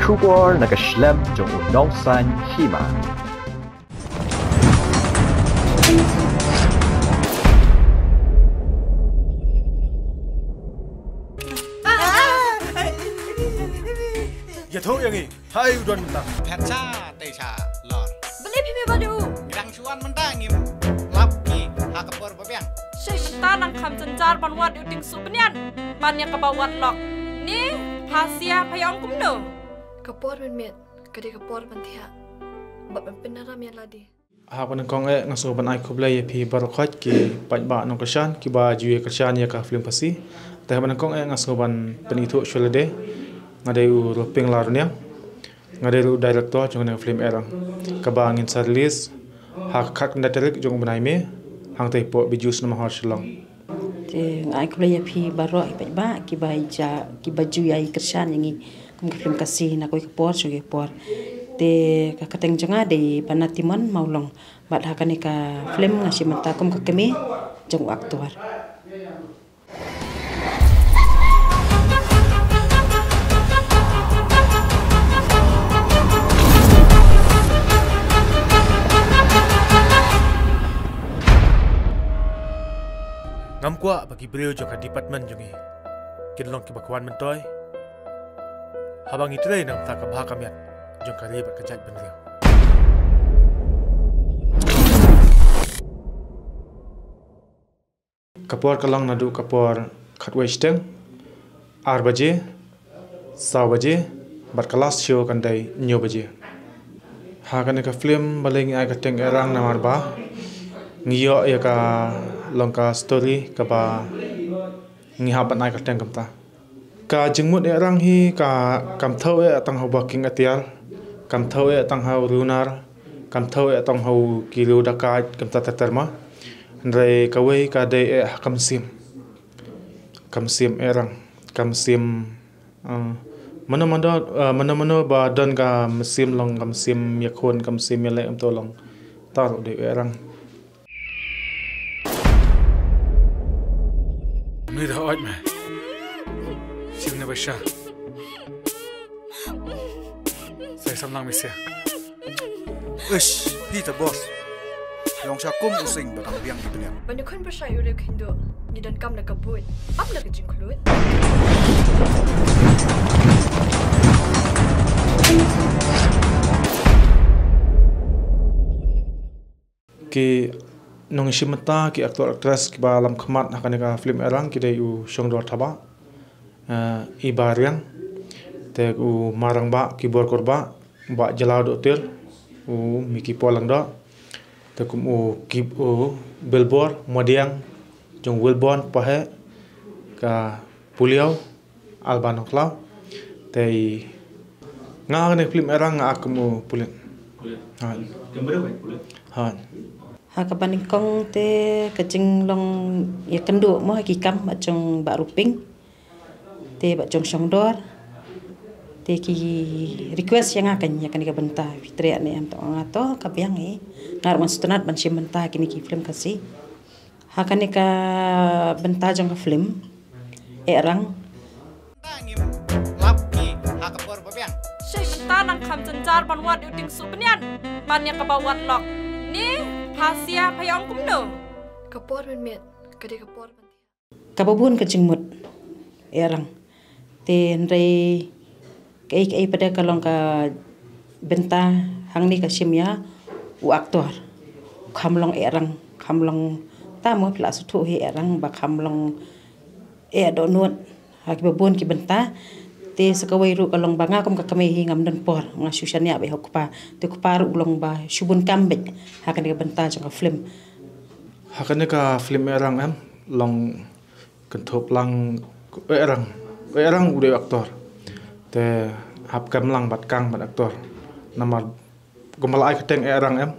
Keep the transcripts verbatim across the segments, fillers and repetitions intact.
Khubor na ka shlem jong u nongsan hima. Ïathuh ïa ngi, hai u don mynta. Phet sha, tei sha, lor. Balei phi me badu? Ngi dang shu wan mynta ngim lap ki ha ka por ba biang. Shish, ta nang kham jynjar ban wad ïa u Tieng Suh Bnian. Ban ïa kaba wad lok. Ni, pha sia pha ïa ong kumno? Ka por mynmiet ka dei ka por ban thiah bad ban pynnaram ïa lade. Ha kaba nyngkong eh nga sngewbha ban ai khublei ïa phi baroh khoit ki paidbah nongkyrshan kiba ju ïa kyrshan ïa ka film Khasi. Te ha kaba nyngkong eh nga sngewbha ban pynithuh shuwa lade. Nga dei u Ruping Larniang. Nga dei ruh u director jong kane ka film Erang kaba ngin sa release ha ka khatkhyndai tarik jong u bnai May hangtei hapoh Bijou Cinema Hall Shillong. Te nga ai khublei ïa phi baroh ïa phi ba kiba ïa kiba ju ïa kyrshan ïa ngi kum ka film Khasi na kawei ka por sha kawei ka por. Te ka kyrteng jong nga dei Bana Timon Mawlong bad ha kane ka film nga shim bynta kum ka kmie jong u aktor. Ngam kwah ba ki briew jong ka department jong ngi kin long kiba kwah myntoi haba ngi trei na ka bynta ka bha ka miat jong ka ri bad ka jaitbynriew. Ka por ka long naduh ka por khatwei shiteng, ar baje, saw baje bad ka last show kan dei hynñiew baje. Ha kane ka film balei ngi ai ka kyrteng Erang namar ba ngi ïoh ïa ka long ka story kaba ngi hap ban ai ka kyrteng kumta. Ka jingmut Erang hi ka kam thew eh tang ha u Baking Atiar, kam thew eh tang ha u Runar, kam thew eh tang ha u ki riew dakait kumta ter ter ma. Hynrei kawei ka dei eh ha ka mynsiem. Ka mynsiem Erang, ka mynsiem, ah, mano mano, ah, mano mano ba don ka mynsiem long ka mynsiem ïakhun, ka mynsiem ïaleh kumta long. Ta ruh dei Erang. Mira, oi me. Sirne basha. Sai samlang misia. Ish, Peter boss. Long sha kum u sing batang biang di dunia. Ban ïakhun basha ïa u riew khynduh. Ngi donkam da ka buit, ap da ka jingkhlut. Ki nongshim bynta ki actor actress kiba lam khmat ha kane ka film Erang ki dei u Shongdor Thabah, eh, i Bah Riang, te u Marang Bah, ki Bor Korbah, Bah Jalaw Dohtir, u Miki Polangdoh, te kum u ki u Bilbor Modiang, jong Wilbon Pahe, ka Puliau, Alban Nongkhlaw. Te nga ha kane ka film Erang nga ak kum u pulit. Pulit. Ha. Kembreu eh pulit. Ha. Ha kaba nyngkong te ka jinglong ïakynduh mo ha ki kam ba jong Bah Ruping. Te ba jong Shongdor. Te ki request ïa nga kan ïa kane ka bynta. Phi treh ne em, to nga to ka biang hi. Nga ruh ngan sngewtynnat ban shim bynta kine ki film Khasi. Ha kane ka bynta jong ka film Erang. Lap ki ha ka por ba biang. Shish, ta nang kham jynjar ban wad ïa u Tieng Suh Bnian. Ban ïa kaba wad lok. Ni, pha sia pha ïa ong kumno? Ka por mynmiet ka dei ka por ban thiah. Kaba bun ka jingmut Erang. Te hynrei kaei kaei pat ka long ka bynta hangne ka shim ïa u actor. Kham long Erang, kham long, ta mo phi la sngewthuh hi Erang ba kham long eh dohnud ha kiba bun ki bynta. Te sa kawei ruh ka long ba nga kum ka kmie hi ngam don por, nga shu shaniah beit ha u kpa. Te u kpa ruh u long ba shu bun kam beit ha kane ka bynta jong ka film. Ha kane ka film Erang em long kynthup lang, eh, Erang. Eh, Erang u dei u actor. Te hap kem lang bad kang bad actor. Namar kumba la ai kyrteng Erang em.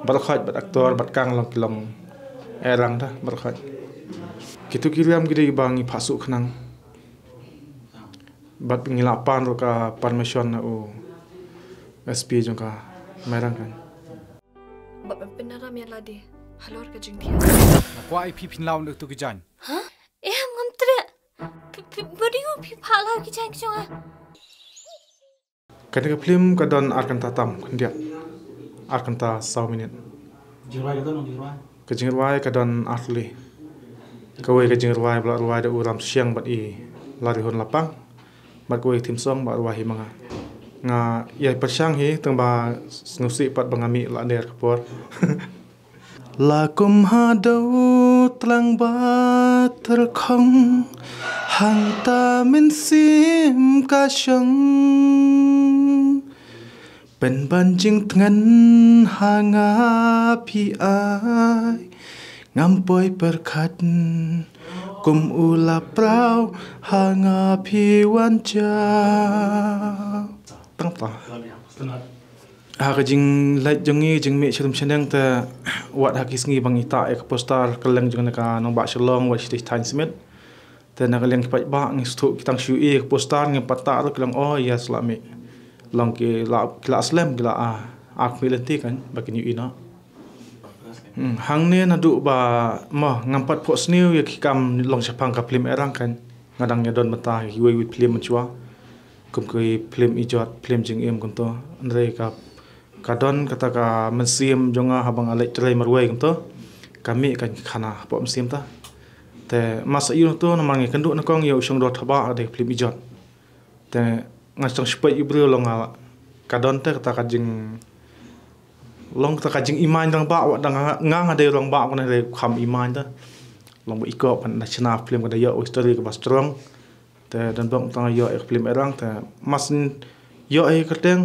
Baroh khoit bad actor bad kang long ki long Erang da baroh khoit. Kitu ki riam ki dei ba ngi phah suk khnang. Bad ngi la pan ruh ka permission na u S P jong ka Mairang kan. Bad ban pynnaram ïa lade halor ka jingthiah. Nga kwah ïa phi phin law na tu ki jaiñ. Ha? Eh, ngam treh. Phi, phi, ba dei u phi phah law ki jaiñ ki jong nga. Kane ka film ka don ar kynta tam khyndiat, ar kynta saw minit. Jingrwai ka don jingrwai. Ka jingrwai ka don ar tylli. Kawei ka jingrwai ba la rwai da u Ram Syiang bad i Larihun Lapang. Bad kawei ka theme song ba rwai hi ma nga. Nga ïa pyrshang hi tang ba sngewsih pat ba nga mih la der ka por. La kum ha dau tlang ba tyrkhong hangta mynsiem ka shong. Pynban jingtngen ha nga phi ai ngam poi pyrkhat kum u la prau ha nga phi wan jaw. Tang ta. Ha ka jingleit jong ngi jingmih sharum shaneng te wat ha ki sngi ba ngi tah ïa ka poster kylleng jong ka nongbah Shillong wat shi thaiñ Smit. Te na ka liang ki paidbah ngi sngewthuh ki tang shu ïohi ïa ka poster ngi pat tah ruh ki long oh ïa sla mih. Long ki la ki la slem ki la a ar khmih lynti kan ba kin ïohi noh. Hmm, hangne naduh ba mo ngam pat phohsniew ïa ki kam long shaphang ka film Erang kan. Nga dang ïa don bynta kiwei wei film mynshuwa. Kum ki film Ijot, film Jingim kumto. Hynrei ka ka don kata ka mynsiem jong nga haba nga leit trei marwei kumto. Ka mih kan khana hapoh mynsiem ta. Te mas ïa u to namar ngi kynduh nyngkong ïa u Shongdor Thabah ha ka film Ijot. Te nga sdang shu peit ïa u briew long nga ka don te kata ka jing long kata ka jingimaiñ rangbah wat dang nga nga dei rangbah kane dei kham imaiñ te. Long ba i kop kan da shna film ka da ïoh history kaba strong. Te don bok tang ïoh ïa ka film Erang te mas ïoh ïa ka kyrteng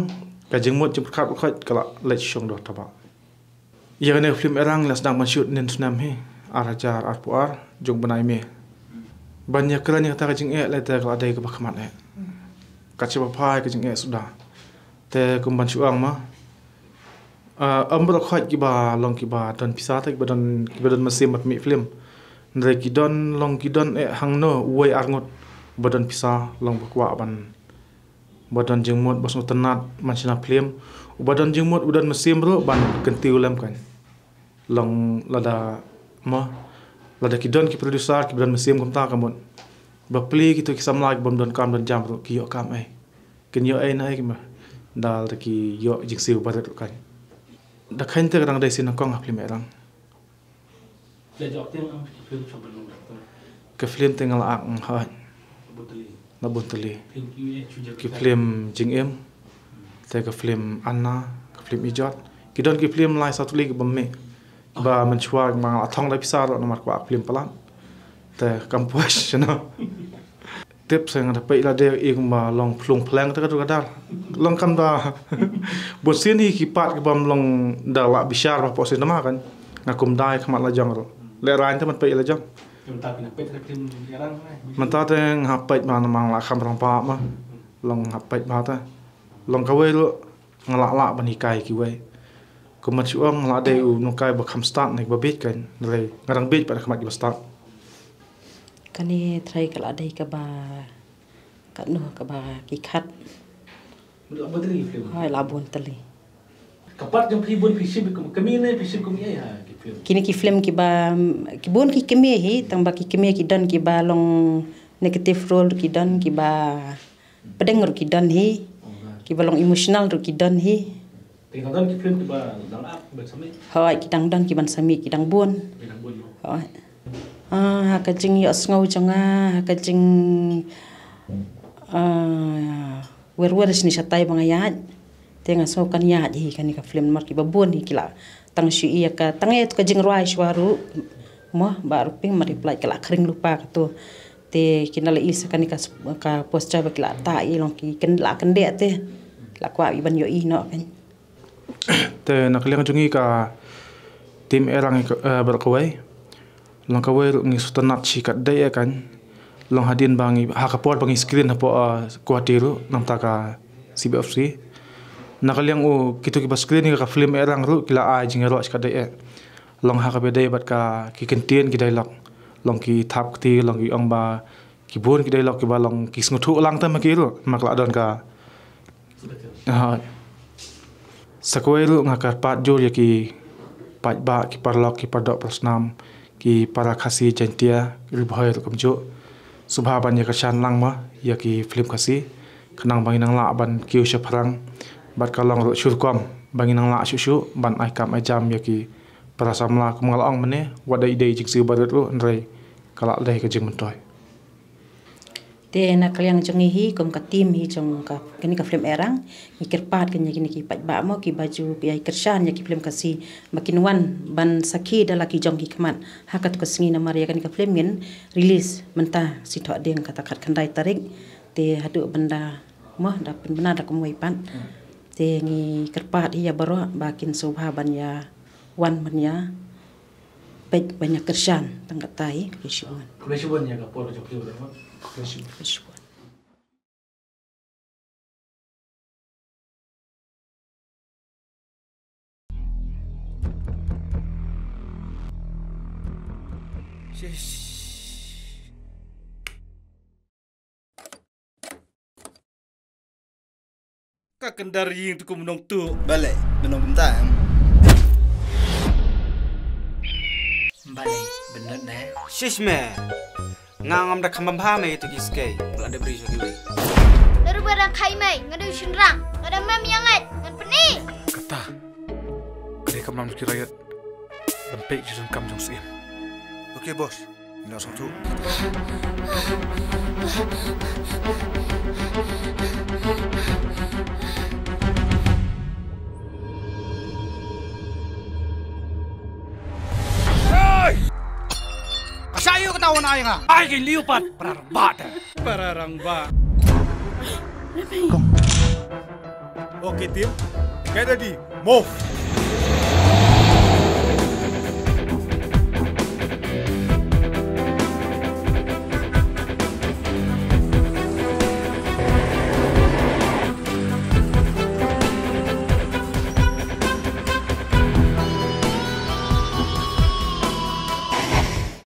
ka jingmut jingpyrkhat ka la leit Shongdor Thabah. Ïa kane ka film Erang la sdang ban shoot nin snem hi ar hajar arphew ar jong bnai May. Ban ïa kren ïa kata ka jingeh lei te ka la dei kaba khmat eh. Ka shaba phai ka jingeh suda. Te kum ban shu ong ma. Ah, ym baroh khoit kiba long kiba don pisa te kiba don kiba don mynsiem ban mih film. Hynrei ki don long ki don eh hangno uwei arngut ba don pisa long ba kwah ban ba don jingmut ba sngewtynnat ban shna film. Uba don jingmut uba don mynsiem ruh ban kyntiew lem kan. Long lada mo lada ki don ki producer kiba don mynsiem kumta ka mut. Ba plie kito ki samla kiba ym don kam don jam ruh ki ïoh kam eh. Kin ïoh ei na ei ki ma. Dal da ki ïoh jingsiew barit ruh kan. Da khein te ka dang dei sien nyngkong ha film Erang. Ka film te nga la ak nga hoi. La bun tylli. Ki film Jingim. Te ka film Anna, ka film Ijot. Ki don ki film lai saw tylli kiba mih. Ba mynshuwa ma nga la thong da pisa ruh namar kwah film palat. Te kam poi shano. Tip sa nga da peit lade i kumba long phlung phleng te ka tu ka dar. Long kam da. Bun sien hi ki pat ki bam long da la bishar ba pok sien ma kan. Nga kum dai khmat la jong ro. Le rain te man peit la jong. Mynta phi na peit ka film Erang. Mynta te nga peit ma na mang la kham rang pa ma. Long nga peit ma ta. Long kawei ruh nga la lah ban hikai kiwei. Kumba shu ong nga la dei u nonghikai ba kham stad ne ba bieit kan. Nga dang bieit pat khmat ki ba stad. Kane trai ka la dei kaba katno kaba ki khat. Hoi la bun tylli. Ka pat jong phi bun phi shim kum kmie ne phi shim kum ïa ha ki film. Kine ki film kiba ki bun ki kmie hi tang ba ki kmie ki don kiba long negative role ki don kiba pdeng ruh ki don hi. Kiba long emotional ruh ki don hi. Te ka don ki film kiba dang ak ban samit. Hoi ki dang don ki ban samit ki dang bun. Ki dang bun. Hoi. Ah, ha ka jingïohsngew jong nga ha ka jing ah, wer wer shini shatai ba nga ïaid. Te nga sngew kan ïaid hi kane ka film mar kiba bun hi ki la tang shu ïa ka tang ïa ka jingrwai shuwa ruh. Mo ba ruh ping mar ïa pynlait ka la khring lypa ka tu. Te kin da la i sa kane ka poster ba ki la ta i long ki kin la kyndit te. Ki la kwah i ban ïoh i noh kan. Te na ka liang jong ngi ka team Erang baroh kawei. Long kawei ruh ngi sngewtynnat shi katdei eh kan. Long hadien ba ngi ha ka por ba ngi screen hapoh Guwahati ruh nangta ka C B F C. Na ka liang u kito kiba screen ïa ka film Erang ruh ki la ai jingïaroh shi katdei eh. Long ha kaba dei bad ka ki kyntien ki dialogue. Long ki thap kti long ki ong ba ki bun ki dialogue kiba long ki sngewthuh lang te ma ki ruh ma ka la don ka. Sa kawei ruh nga kyrpad jur ïa ki paidbah ki paralok ki paradoh parasnam ki para Khasi Jaiñtia Ri Bhoi ruh kumjuh. Sngewbha ban ïa kyrshan lang ma ïa ki film Khasi. Khnang ba ngin nang lah ban kiew shaphrang bad ka long ruh shuh rukom ba ngin nang lah shuh shuh ban ai kam ai jam ïa ki para samla. Kum nga la ong mynne, wat dei dei jingsiew barit ruh, hynrei ka lah dei ka jingmyntoi. Te na ka liang jong ngi hi kum ka team hi jong ka, kane ka film Erang, ngi kyrpad kan ïa kine ki paidbah mo, kiba ju ïai kyrshan ïa ki film Khasi ba kin wan ban sakhi da la ki jong ki khmat ha katu ka sngi. Namar ïa kane ka film ngin release mynta, Sithoh Dieng, kata khatkhyndai tarik. Te haduh ban da mo, da pynbna da kumwei pat. Te ngi kyrpad hi ïa baroh ba kin sngewbha ban ïa wan ban ïa peit ban ïa kyrshan tang katai. Khublei shibun. Khublei shibun ïa ka por jong phi baroh. Khublei shibun. Khublei shibun. Shish. Ka kyndar ïing tu kum nong tu. Balei, nong kumta em? Balei, bener ne? Shish me. Nga ngam da kham bha me tu ki skei. Bla de bri sha ki wei. Daru barang khai mai, nga da shynrang, nga da mem ïa ngat, ngan pyni. Kata. Kare kam lam ki rayat. Ban peit ki jingkam jong Syiem. Okay, boss. Ngi la sngewthuh. Hey! Ka shah ïoh kata wan ai nga. Ai ki liu pat. Para rangbah te. Para rangbah. Okay, team. Get ready. Move.